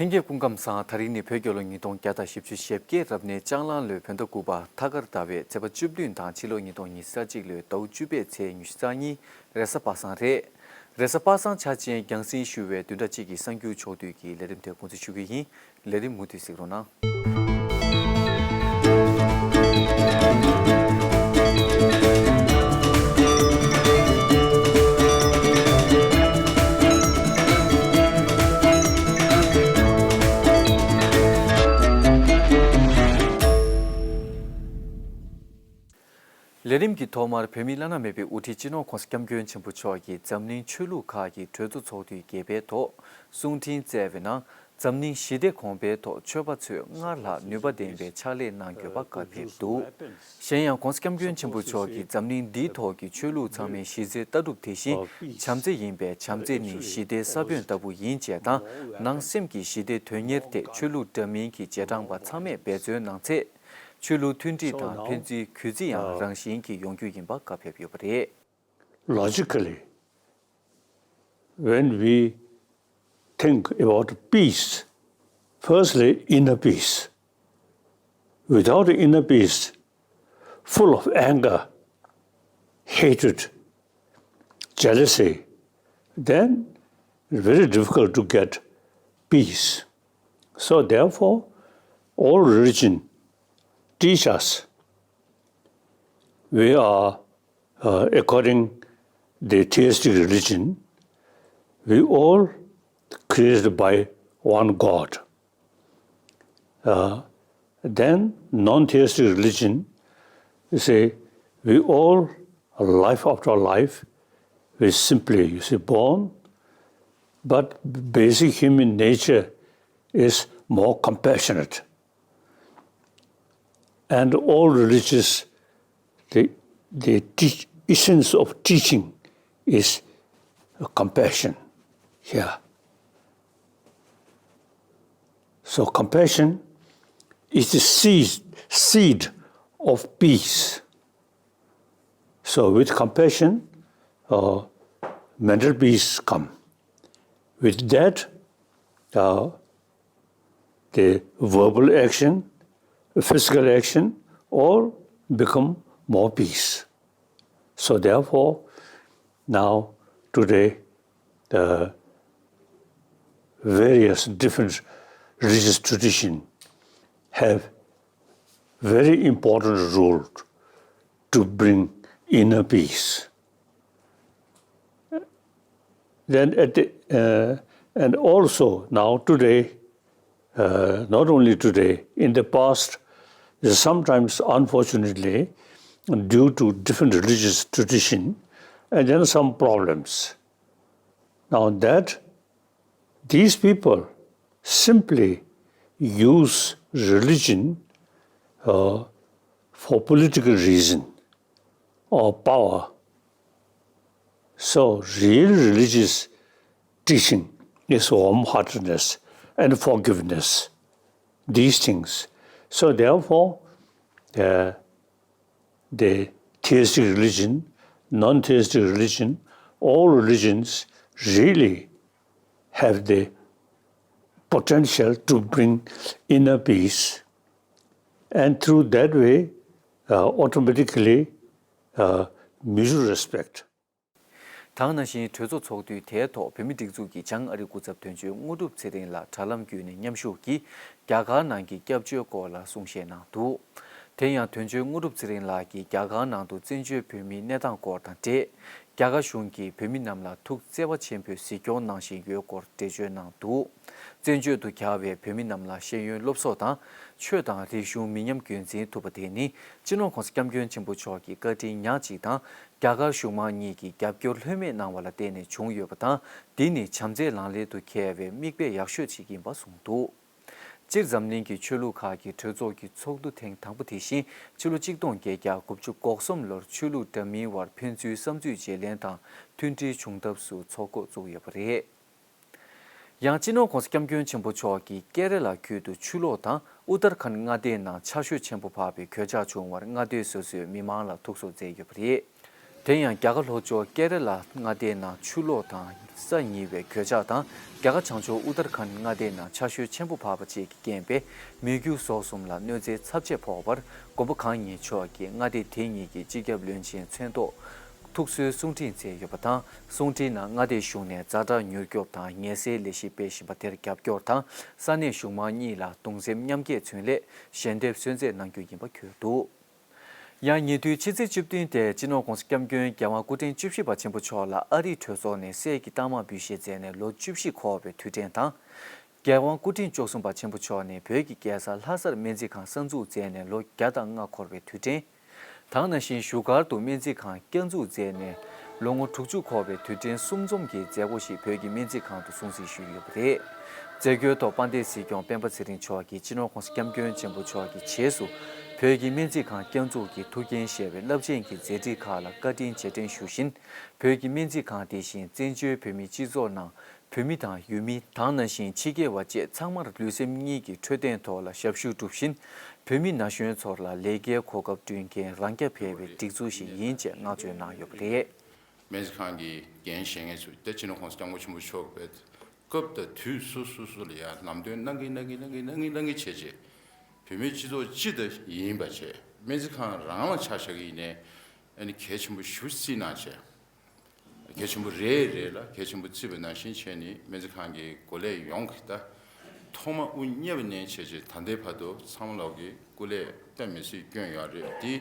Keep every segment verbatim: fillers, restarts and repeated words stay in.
ལྷན་རྒྱས་སྐུ་ཁམས་བཟང་། ད་རིང་ནི་བོད་རྒྱལ་ལོ་ཉིས་སྟོང་བརྒྱ་དང་བཞི་བཅུ་ཞེ་བརྒྱད་རབ་གནས་ལྕགས་གླང་ལོའི་བོད་ཟླ་དགུ་པ་ཐ་སྐར་ཟླ་བའི་ཚེས་པ་བཅུ་བདུན་དང་ཕྱི་ལོ་ཉིས་སྟོང་ཉི་ཤུ་རྩ་གཅིག་ལོའི་ཟླ་བ་བཅུ་པའི་ཚེས་ཉི་ཤུ་རྩ་གཉིས། རེས་གཟའ་པ་སངས་རེད། རེས་གཟའ་པ་སངས་འཆར་ཅན་རྒྱང་སྲིང་ཞུ་བའི་བདུན་ཕྲག་གཅིག་གི་གསར་འགྱུར་ཕྱོགས་བསྡུས་ཀྱི་ལས་རིམ་དེ་གོ་སྒྲིག་ཞུ་གི་ཡིན། ལས་རིམ་མུ་མཐུད་གཟིགས་རོགས་གནང་། ལས་རིམ་གྱི་ཐོག་མར་བོད་མིའི་བླ་ན་མེད་པའི་དབུ་ཁྲིད་སྤྱི་ནོར་༸གོང་ས་༸སྐྱབས་མགོན་ཆེན་པོ་མཆོག་གིས་འཛམ་གླིང་ཆོས་ལུགས་ཁག་གི་གྲོས་ཚོགས་ཚོགས་དུས་བརྒྱད་པའི་ཐོག་གསུང་འཕྲིན་བསྩལ་བའི་ནང་། འཛམ་གླིང་ཞི་བདེ་གོང་འཕེལ་ཐོག་ཆོས་པ་ཚོས་སྔར་ལྷག་ནུས་པ་ལྡན་པའི་ཕྱག་ལས་གནང་དགོས་པ་བཀའ་ཕེབས་འདུག་གཞན་ཡང་༸གོང་ས་༸སྐྱབས་མགོན་ཆེན་པོ་མཆོག་གིས་འཛམ་གླིང་འདིའི་ཐོག་གི་ཆོས་ལུགས་ཚང་མའི་གཞི་རྩའི་ལྟ་གྲུབ་དེ་བཞིན་བྱམས་བརྩེ་ཡིན་པས། བྱམས་བརྩེ་ནི་ཞི་བདེའི་ས་བོན་ལྟ་བུ་ཡིན་ཅེས་དང་། ནང་སེམས་ཀྱི་ཞི་བདེ་དོན་གཉེར་ཐད་ཆོས་ལུགས་འདྲ་མིན་གྱི་རྗེས་འབྲང་པ་ཚང་མས་འབད་བརྩོན་གནང་ཚེ། ཆོས་ལུགས་མཐུན་སྒྲིལ་དང་ཕན་ཚུན་གུས་བརྩི་ཡང་རང་བཞིན་གྱིས་ཡོང་རྒྱུ་ཡིན་པ་བཀའ་ཕེབས་ཡོད་པ་རེད། Logically, when we think about peace, firstly, inner peace. Without inner peace, full of anger, hatred, jealousy, then very difficult to get peace. So therefore, all religion teach us we are, uh, according the theistic religion, we all created by one God. Uh, then non-theistic religion, you see, we all, life after life, we simply, you see, born, but basic human nature is more compassionate. And all religious, the, the teach, essence of teaching is compassion here. So compassion is the seed, seed of peace. So with compassion, uh, mental peace come. With that, uh, the verbal action, physical action, all become more peace. So therefore, now today, the various different religious tradition have very important role to bring inner peace. Then at the, uh, and also now today, uh, not only today, in the past, sometimes unfortunately, due to different religious tradition, and then some problems. Now that these people simply use religion, uh, for political reason or power. So real religious teaching is warm-heartedness and forgiveness, these things. So therefore, uh, the theistic religion, non-theistic religion, all religions really have the potential to bring inner peace, and through that way, uh, automatically, uh, mutual respect. ད་ག་ནང་བཞིན་གྲོས་ཚོགས་ཚོགས་དུས་དེའི་ཐོག་བོད་མིའི་སྒྲིག་འཛུགས་ཀྱི་བྱང་ཨ་རི་སྐུ་ཚབ་དོན་གཅོད་དངོས་གྲུབ་ཚེ་རིང་ལགས་དྲ་ལམ་བརྒྱུད་ནས་མཉམ་ཞུགས་ཀྱིས་རྒྱ་གར་ནང་གི་སྐྱབས་བཅོལ་སྐོར་ལ་གསུང་བཤད་གནང་འདུག་དེ་ཡང་དོན་གཅོད་དངོས་གྲུབ་ཚེ་རིང་ལགས་ཀྱིས་རྒྱ་གར་ནང་དུ་བཙན་བྱོལ་བོད་མིའི་གནས་སྟངས་སྐོར་དང་འབྲེལ། རྒྱ་གར་གཞུང་གིས་བོད་མི་རྣམས་ལ་ཐུགས་བརྩེ་བ་ཆེན་པོས་གཟིགས་སྐྱོང་གནང་བཞིན་ཡོད་སྐོར་འགྲེལ་བརྗོད་གནང་འདུག་བཙན་བྱོལ་དུ་གྱར་བའི་བོད་མི་རྣམས་ལ་ཤེས་ཡོན་སློབ་གསོ་དང་། ཆོས་དང་རིག་གཞུང་མི་ཉམས་རྒྱུན་འཛིན་ཐུབ་པ་དེ་ནི་སྤྱི་ནོར་༸གོང་ས་༸སྐྱབས་མགོན་ཆེན་པོ་མཆོག་གི་བཀའ་དྲིན་ཉག་གཅིག་དང་། རྒྱ་གར་གཞུང་མང་གཉིས་ཀྱིས་རྒྱབ་སྐྱོར་ལྷོད་མེད་གནང་བ་ལ་བརྟེན་ནས་བྱུང་ཡོད་པ་དང་། འདི་ནི་བྱམས་བརྩེའི་ལག་ལེན་དུ་འཁེལ་བའི་མིག་དཔེ་ཡག་ཤོས་ཤིག་ཡིན་པ་གསུངས་འདུག་སྤྱིར་འཛམ་གླིང་གི་ཆོས་ལུགས་ཁག་གི་གྲོས་ཚོགས་ཀྱི་ཚོགས་འདུ་ཐེངས་དང་པོ་དེ་བཞིན་ཕྱི་ལོ་གཅིག་སྟོང་བརྒྱད་བརྒྱ་དགུ་བཅུ་གོ་གསུམ་ལོར་ཆོས་ལུགས་འདྲ་མིན་དབར་ཕན་ཚུན་བསམ་ཚུལ་བརྗེ་ལེན་དང་མཐུན་སྒྲིལ་བྱུང་ཐབས་སུ་ཚོགས་འགོ་བཙུགས་ཡོད་པ་རེད། ཡང་སྤྱི་ནོར་༸གོང་ས་༸སྐྱབས་མགོན་ཆེན་པོ་མཆོག་གིས་ཀེ་ར་ལ་ཁུལ་དུ་ཆུ་ལོག་དང་ཨུ་ཏར་ཁཱན་མངའ་སྡེའི་ནང་ཆར་ཞོད་ཆེན་པོ་བབས་པའི་གོད་ཆག་བྱུང་བར་མངའ་སྡེ་སོ་སོའི་མི་མང་ལ་ཐུགས་གསོ་མཛད་ཡོད་པ་རེད། དེ་ཡང་རྒྱ་གར་ལྷོ་ཕྱོགས་ཀེ་ར་ལ་མངའ་སྡེའི་ནང་ཆུ་ལོག་དང་ས་ཉིལ་བའི་གོད་ཆག་དང་། རྒྱ་གར་བྱང་ཕྱོགས་ཨུ་ཏར་ཁཱན་མངའ་སྡེའི་ནང་ཆར་ཞོད་ཆེན་པོ་བབས་པ་བཅས་ཀྱི་རྐྱེན་པས་མི་རྒྱུ་ཟོག་གསུམ་ལ་གནོད་འཚེ་ཚབས་ཆེ་ཕོག་པར། མགོན་པོ་གང་ཉིད་མཆོག་གིས་མངའ་སྡེ་དེ་གཉིས་ཀྱི་སྤྱི་ཁྱབ་བློན་ཆེན་མཚན་ཐོག་ཐུགས་གསོའི་གསུང་འཕྲིན་བསྩལ་ཡོད་པ་དང་། གསུང་འཕྲིན་ནང་མངའ་སྡེའི་གཞུང་ནས་ཛ་དྲག་མྱུར་སྐྱོབ་དང་ངལ་སེལ་ལས་གཞི་སྤེལ་བཞིན་པ་དེར་རྒྱབ་སྐྱོར་དང་། ས་གནས་གཞུང་མང་གཉིས་ལ་གདུང་སེམས་མཉམ་སྐྱེད་མཚོན་སླད་ཞལ་འདེབས་གསོལ་སྩལ་གནང་རྒྱུ་ཡིན་པ་འཁོད་འདུག། ཡང་ཉེ་དུས་ཕྱི་ཚེས་བཅུ་བདུན་སྟེ་སྤྱི་ནོར་༸གོང་ས་༸སྐྱབས་མགོན་རྒྱལ་དབང་སྐུ་ཕྲེང་བཅུ་བཞི་པ་ཆེན་པོ་མཆོག་ལ་ཨ་རིའི་གྲོས་ཚོགས་ནས་སྲས་ཀྱི་རྟགས་མ་འབུལ་བཞེས་མཛད་ནས་ལོ་བཅུ་བཞི་འཁོར་བའི་དུས་དྲན་དང་། རྒྱལ་དབང་སྐུ་ཕྲེང་བཅུ་གསུམ་པ་ཆེན་པོ་མཆོག་ནས་བོད་ཀྱི་རྒྱལ་ས་ལྷ་སར་སྨན་རྩིས་ཁང་གསར་འཛུགས་མཛད་ནས་ལོ་བརྒྱ་དང་ལྔ་འཁོར་བའི་དུས་དྲན། དེ་ནང་བཞིན་བཞུགས་སྒར་དུ་སྨན་རྩིས་ཁང་བསྐྱར་འཛུགས་མཛད་ནས་ལོ་ངོ་དྲུག་ཅུ་འཁོར་བའི་དུས་དྲན་གསུམ་འཛོམས་ཀྱི་མཛད་སྒོ་ཞིག་བོད་ཀྱི་སྨན་རྩིས་ཁང་དུ་སྲུང་བརྩི་ཞུས་ཡོད་པ་རེད། མཛད་སྒོའི་ཐོག་དཔལ་ལྡན་སྲིད་སྐྱོང་སྤེན་པ་ཚེ་རིང་མཆོག་གིས་སྤྱི་ནོར་༸གོང་ས་༸སྐྱབས་མགོན་ཆེན་པོ་མཆོག་གི་རྗེས་སུ་བོད་ཀྱི་སྨན་རྩིས་ཁང་བསྐྱར་འཛུགས་ཀྱི་ཐུགས་འགན་བཞེས་པའི་རླབས་ཆེན་གྱི་མཛད་འཕྲིན་ཁག་ལ་བཀའ་དྲིན་རྗེས་དྲན་ཞུ་བཞིན། བོད་ཀྱི་སྨན་རྩིས་ཁང་དེ་བཞིན་བཙན་བྱོལ་བོད་མིའི་སྤྱི་ཚོགས་ནང་བོད་མི་དང་ཡུལ་མི། དེ་ནང་བཞིན་ཕྱི་རྒྱལ་བ་བཅས་ཚང་མར་ལུས་སེམས་གཉིས་ཀྱི་འཕྲོད་བསྟེན་ཐོག་ལ་ཞབས་ཞུ་སྒྲུབ་བཞིན། བོད་མི་ན་གཞོན་ཚོར་ལ་ལས་ཀའི་གོ་སྐབས་བསྐྲུན་མཁན་རང་རྐྱ་འཕེར་བའི་སྒྲིག་འཛུགས་ཤིག་ཡིན་ཅེས་བསྔགས་བརྗོད་གནང་ཡོད་པ་རེད། སྨན་རྩིས་ཁང་གི་འགན་བཞེས་མཁན་ཚོས་ད་སྤྱི་ནོར་༸གོང་ས་༸སྐྱབས་མགོན་ཆེན་པོ་མཆོག་གིས་སྐབས་དང་དུས་སོ་སོ་སོ་ལ་ཡང་ལམ་སྟོན་གནང་གིན་གནང་གིན་གནང་གིན་གནང་གིན་གནང་གིན་བྱས་རྗེས། བོད་མིའི་སྤྱི་ཚོགས་སྤྱི་དང་ཡིན་པ་བྱས། སྨན་རྩིས་ཁང་རང་ལ་ཆ་བཞག་གི་ཡིན་ནའི་ཨ་ནི་གལ་ཆེན་པོ་ཞེ་པོ་བརྩིས་གནང་བྱས། གལ་ཆེན་པོ་རེད་རེད་ལ། གལ་ཆེན་པོ་བརྩིས་པ་ནང་བཞིན་བྱས་ནས་སྨན་རྩིས་ཁང་གི་འགོ་ལས་ཡོངས་ཀྱིས་ད་ཐོག་མ་དབུ་བརྙེས་པ་ནས་བྱས་རྗེས་ད་ལྟའི་བར་དུ་ཚང་མ་ལོག་གིས་སྐུ་ལས་དཔེ་མི་སྲིད་བསྐྱོན་ཡོད་རེད། དེ་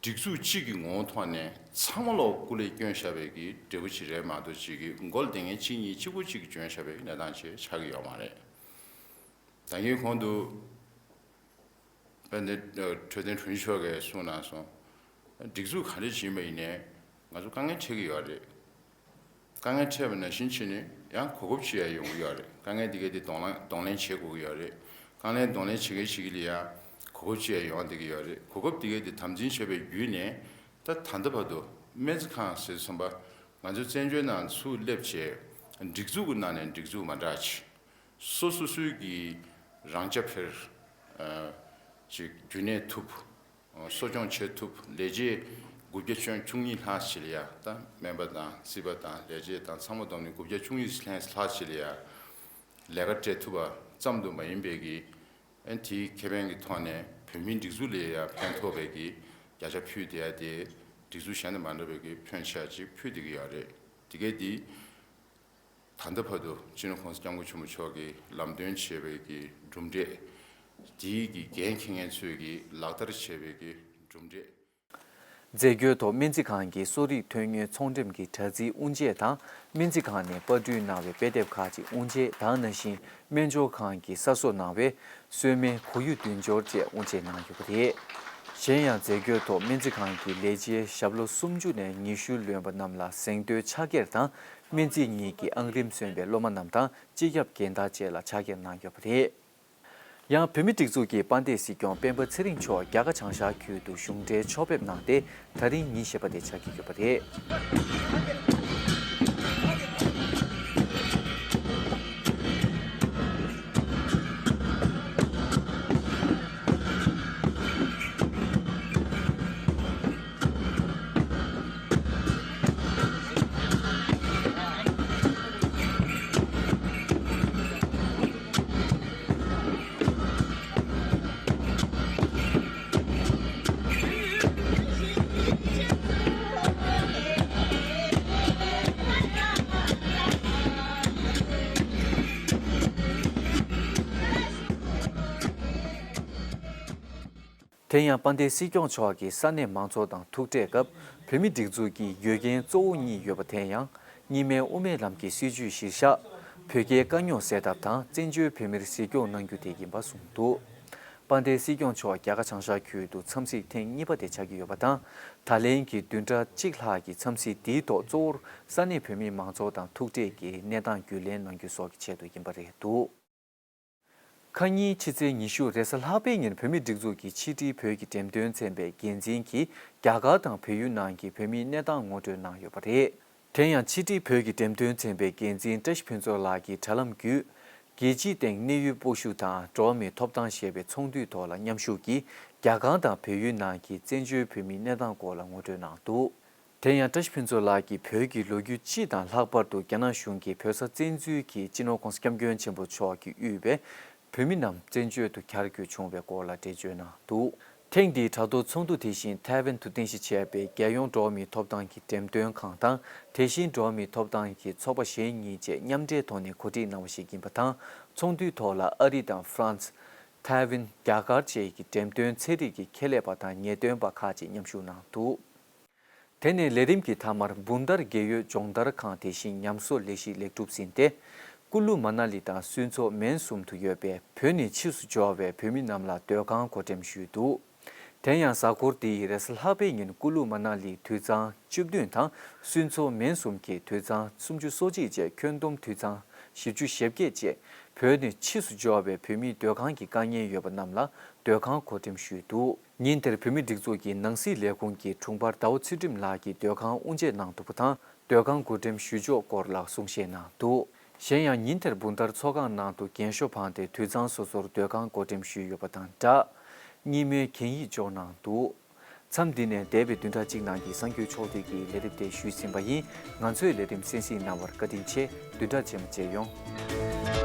སྒྲིག་འཛུགས་གཅིག་གི་ངོ་བོ་ཐོག་ནས་ཚང་མ་ལོག་སྐུ་ལས་བསྐྱོན་བཞག་པའི་གི་འབྲས་བུ་ཅིག་རེད་མ་གཏོགས། གཅིག་གི་མགོ་ལ་བསྡད་མཁན་གཅིག་གཉིས་གཅིག་པོ་གཅིག་གིས་བསྐྱོན་བཞག་པའི་གནས་སྟངས་ཅིག་ཆགས་ཀྱི་ཡོད་མ་རེད། ད་གིན་གོང་དུ་དཔལ་ལྡན་འཕྲོད་བསྟེན་དྲུང་ཆེ་མཆོག་གིས་གསུངས་གནང་སོང་། སྒྲིག་འཛུགས་ག་རེ་ཡིན་པ་ཡིན་ནའི་ང་ཚོ་དཀའ་ངལ་འཕྲད་ཀྱི་ཡོད་རེད། དཀའ་ངལ་འཕྲད་པ་ནང་བཞིན་བྱས་ནས་ཡང་གོ་སྐབས་ཅིག་ཡང་ཡོང་གི་ཡོད་རེད། དཀའ་ངལ་འདི་གས་དེ་གདོང་ལེན་གདོང་ལེན་བྱེད་དགོས་ཀྱི་ཡོད་རེད། དཀའ་ངལ་གདོང་ལེན་བྱེད་མཁན་ཞིག་ལ་ཡང་གོ་སྐབས་ཅིག་ཡང་ཡོང་བསྡད་ཀྱི་ཡོད་རེད། གོ་སྐབས་འདི་གས་དེ་དམ་འཛིན་བྱས་པའི་བརྒྱུད་ནས་ད་ད་ལྟ་བར་དུ་སྨན་རྩིས་ཁང་ཟེར་བསམ་པ་ང་ཚོ་བཙན་བྱོལ་ནང་ཚུར་སླེབས་བྱས་སྒྲིག་འཛུགས་ཀྱི་ནང་ནས་སྒྲིག་འཛུགས་མ་འདྲ་ཅིག་སོ་སོ་སོའི་གི་རང་རྐྱ་འཕེར། ཨ། ཅིག་རྒྱུན་གནས་ཐུབ། གསོ་སྐྱོང་བྱེད་ཐུབ། ལས་བྱེད་དགུ་བརྒྱ་བཅུ་གཉིས་ལྷག་ཅིག་ལ་ཡ་ད་སྨན་པ་དང་རྩིས་པ་དང་ལས་བྱེད་དང་ཚང་མ་བསྡོམས་ནས་དགུ་བརྒྱ་བཅུ་གཉིས་ལྷག་ཅིག་ལ་ཡ་ལས་ཀ་སྤྲད་ཐུབ་པ་ཙམ་དུ་མ་ཡིན་པའི་གི། ཨ་ནི་དེའི་ཁེ་ཕན་གྱི་ཐོག་ནས་བོད་མིའི་སྒྲིག་འཛུགས་ལ་ཡ་ཕན་ཐོགས་པའི་གི་བརྒྱ་ཆ་ཕུལ་བསྡད་ཡ་དེ་སྒྲིག་འཛུགས་གཞན་དང་མ་འདྲ་བའི་གི་ཕོན་ཆེ་ཅིག་ཕུལ་བསྡད་ཀྱི་ཡོད་རེད། དེ་གས་དེ། ད་ལྟ་བར་དུ་སྤྱི་ནོར་༸གོང་ས་༸སྐྱབས་མགོན་ཆེན་པོ་མཆོག་གིས་ལམ་སྟོན་བྱས་པའི་གི་གྲུབ་འབྲས། དེའི་གི་འགན་འཁྱེར་མཁན་ཚོས་གི་ལག་བསྟར་བྱས་པའི་གི་གྲུབ་འབྲས། མཛད་སྒོའི་ཐོག་སྨན་རྩིས་ཁང་གི་གསོ་རིག་ཐོན་དངོས་ཚོང་འགྲེམས་ཀྱི་དྲ་ཚིགས་དབུ་འབྱེད་དང་། སྨན་རྩིས་ཁང་ནས་པར་སྐྲུན་གནང་བའི་དཔེ་དེབ་ཁག་ཅིག་དབུ་འབྱེད། དེ་ནང་བཞིན་སྨན་སྦྱོར་ཁང་གི་གསར་བཟོ་གནང་བའི་གསོལ་སྨན་གོར་ཡུག་བདུན་སྦྱོར་བཅས་དབུ་འབྱེད་གནང་ཡོད་པ་རེད། གཞན་ཡང་མཛད་སྒོའི་ཐོག་སྨན་རྩིས་ཁང་གི་ལས་བྱེད་ཞབས་ལོ་སུམ་ཅུ་ནས་ཉི་ཤུ་ལོན་པ་རྣམས་ལ་གཟེངས་བསྟོད་ཕྱག་འཁྱེར་དང་། སྨན་རྩིས་གཉིས་ཀྱི་ཨང་རིམ་སོན་པའི་སློབ་མ་རྣམས་དང་སྤྱི་ཁྱབ་འགན་བདག་བཅས་ལ་ཕྱག་འཁྱེར་གནང་ཡོད་པ་རེད། ཡང་བོད་མིའི་སྒྲིག་འཛུགས་ཀྱི་དཔལ་ལྡན་སྲིད་སྐྱོང་སྤེན་པ་ཚེ་རིང་མཆོག་རྒྱ་གར་བྱང་ཤར་ཁུལ་དུ་གཞུང་འབྲེལ་ཕྱོགས་ཕེབས་གནང་སྟེ། ད་རིང་ཉིན་ཤས་པ་དེ་ཆགས་ཀྱི་ཡོད་པ་རེད། དེ་ཡང་དཔལ་ལྡན་སྲིད་སྐྱོང་མཆོག་གིས་ས་གནས་མང་ཚོགས་དང་ཐུག་འཕྲད་སྐབས། བོད་མིའི་སྒྲིག་འཛུགས་ཀྱི་ཡོད་འགན་གཙོ་བོ་གཉིས་ཡོད་པ། དེ་ཡང་གཉིས་སྨན་དབུ་མའི་ལམ་གྱི་སྲིད་བྱུས་གཞིར་བཞག་བོད་རྒྱའི་དཀའ་རྙོག་སེལ་ཐབས་དང་། བཙན་བྱོལ་བོད་མིར་གཟིགས་སྐྱོང་གནང་རྒྱུ་དེ་ཡིན་པ་གསུངས་འདུག། དཔལ་ལྡན་སྲིད་སྐྱོང་མཆོག་རྒྱ་གར་བྱང་ཤར་ཁུལ་དུ་འཚམས་གཟིགས་ཐེངས་གཉིས་པ་དེ་ཆགས་ཀྱི་ཡོད་པ་དང་། ད་ལན་གྱི་བདུན་ཕྲག་གཅིག་ལྷག་གི་འཚམས་གཟིགས་འདིའི་ཐོག་གཙོ་བོར་ས་གནས་བོད་མི་མང་ཚོགས་དང་ཐུག་འཕྲད་ཀྱིས་གནས་སྟངས་རྒྱུས་ལོན་གནང་རྒྱུ་སོགས་ཀྱི་ཆེད་དུ་ཡིན་པ་རེད་འདུག། ཁ་ཉིན་ཕྱི་ཚེས་ཉི་ཤུ་རེས་གཟའ་ལྷག་པའི་ཉིན་བོད་མིའི་སྒྲིག་འཛུགས་ཀྱི་ཕྱི་དྲིལ་བོད་ཀྱི་འགྲེམས་སྟོན་ཚན་པའི་འགན་འཛིན་གྱིས་རྒྱ་གར་དང་བལ་ཡུལ་ནང་གི་བོད་མིའི་གནས་སྟངས་ངོ་སྤྲོད་གནང་ཡོད་པ་རེད། དེ་ཡང་ཕྱི་དྲིལ་བོད་ཀྱི་འགྲེམས་སྟོན་ཚན་པའི་འགན་འཛིན་བཀྲ་ཤིས་ཕུན་ཚོགས་ལགས་ཀྱིས་དྲ་ལམ་བརྒྱུད། རྒྱལ་སྤྱིའི་སྟེང་གནས་ཡུལ་སྤོ་བཤུད་དང་འགྲོ་བ་མིའི་ཐོབ་ཐང་ཞེས་པའི་ཚོགས་འདུའི་ཐོག་ལ་མཉམ་ཞུགས་ཀྱིས་རྒྱ་གར་དང་བལ་ཡུལ་ནང་གི་བཙན་བྱོལ་བོད་མིའི་གནས་སྟངས་སྐོར་ལ་ངོ་སྤྲོད་གནང་འདུག། དེ་ཡང་བཀྲ་ཤིས་ཕུན་ཚོགས་ལགས་ཀྱིས་བོད་ཀྱི་ལོ་རྒྱུས་སྤྱི་དང་ལྷག་པར་དུ་རྒྱ་ནག་གཞུང་གིས་བོད་ས་བཙན་འཛུལ་གྱིས་སྤྱི་ནོར་༸གོང་ས་༸སྐྱབས་མགོན་ཆེན་པོ་མཆོག་གིས་དབུས་པའི་བོད་མི་རྣམས་བཙན་བྱོལ་དུ་གྱར་དགོས་བྱུང་བའི་སྐོར་ལ་འགྲེལ་བརྗོད་གནང་འདུག་ཐེངས་འདིའི་དྲ་ཐོག་ཚོགས་འདུ་དེ་བཞིན་ཐའེ་ཝན་དུ་རྟེན་གཞི་བྱས་པའི་རྒྱལ་ཡོངས་འགྲོ་བ་མིའི་ཐོབ་ཐང་གི་འགྲེམས་སྟོན་ཁང་དང་། དེ་བཞིན་འགྲོ་བ་མིའི་ཐོབ་ཐང་གི་ཚོགས་པ་གཞན་གཉིས་བཅས་མཉམ་འབྲེལ་ཐོག་ནས་གོ་སྒྲིག་གནང་བ་ཞིག་ཡིན་པ་དང་། ཚོགས་འདུའི་ཐོག་ལ་ཨ་རི་དང་ཧྥ་རན་སི། ཐའེ་ཝན། རྒྱ་གར་བཅས་ཀྱི་འགྲེམས་སྟོན་ཚན་རིག་གི་ཁྱད་ལས་པ་དང་ངེས་སྟོན་པ་ཁག་ཅིག་མཉམ་ཞུགས་གནང་འདུག་དེ་ནས་ལས་རིམ་གྱི་མཐའ་མར་འབུམ་ཐར་རྒས་ཡོལ་སྦྱོང་བརྡར་ཁང་དེ་བཞིན་ཉམས་གསོ་ལས་གཞི་ལེགས་གྲུབ་ཟིན་ཏེ། ཀུ་ལུ་མ་ན་ལི་དང་སུན་ཚོ་མན་གསུམ་དུ་ཡོད་པའི་བོད་ནས་ཕྱིས་སུ་འབྱོར་བའི་བོད་མི་རྣམས་ལ་སྡོད་ཁང་བགོ་འགྲེམས་ཞུས་འདུག་དེ་ཡང་གཟའ་འཁོར་འདིའི་རེས་གཟའ་ལྷག་པའི་ཉིན་ཀུ་ལུ་མ་ན་ལིའི་དུད་ཚང་བཅུ་བདུན་དང་སུན་ཚོ་མན་གསུམ་གྱི་དུད་ཚང་སུམ་ཅུ་སོ་གཅིག་བཅས་ཁྱོན་བསྡོམས་དུད་ཚང་བཞི་བཅུ་ཞེ་བརྒྱད་བཅས་བོད་ནས་ཕྱིས་སུ་འབྱོར་བའི་བོད་མིའི་སྡོད་ཁང་གི་དཀའ་ངལ་ཡོད་པ་རྣམས་ལ་སྡོད་ཁང་བགོ་འགྲེམས་ཞུས་འདུག་ཉིན་དེར་བོད་མིའི་སྒྲིག་འཛུགས་ཀྱི་ནང་སྲིད་ལས་ཁུངས་ཀྱི་དྲུང་འཕར་ཟླ་བ་ཚུལ་ཁྲིམས་ལགས་ཀྱིས་སྡོད་ཁང་དབུ་འབྱེད་གནང་འདུག་པ་དང་། སྡོད་ཁང་བགོ་འགྲེམས་ཞུ་ཕྱོགས་སྐོར་ལ་གསུང་བཤད་གནང་འདུག་གཞན་ཡང་ཉིན་དེར་འབུམ་ཐར་ཚོགས་ཁང་ནང་དུ་རྒན་ཤོས་འཕངས་ཏེ་དུད་ཚང་སོ་སོར་སྡོད་ཁང་བགོ་འགྲེམས་ཞུས་ཡོད་པ་དང་སྦྲགས། སྙེ་མོའི་གན་ཡིག་འཇོག་གནང་འདུག་མཚམས་འདི་ནས་འདས་པའི་བདུན་ཕྲག་གཅིག་ནང་གི་གསར་འགྱུར་ཕྱོགས་བསྡུས་ཀྱི་ལས་རིམ་དེ་ཞུས་ཟིན་པ་ཡིན། ང་ཚོའི་ལས་རིམ་གསན་གཟིགས་གནང་བར་བཀའ་དྲིན་ཆེ། བདུན་ཕྲག་རྗེས་མ་མཇལ་ཡོང་།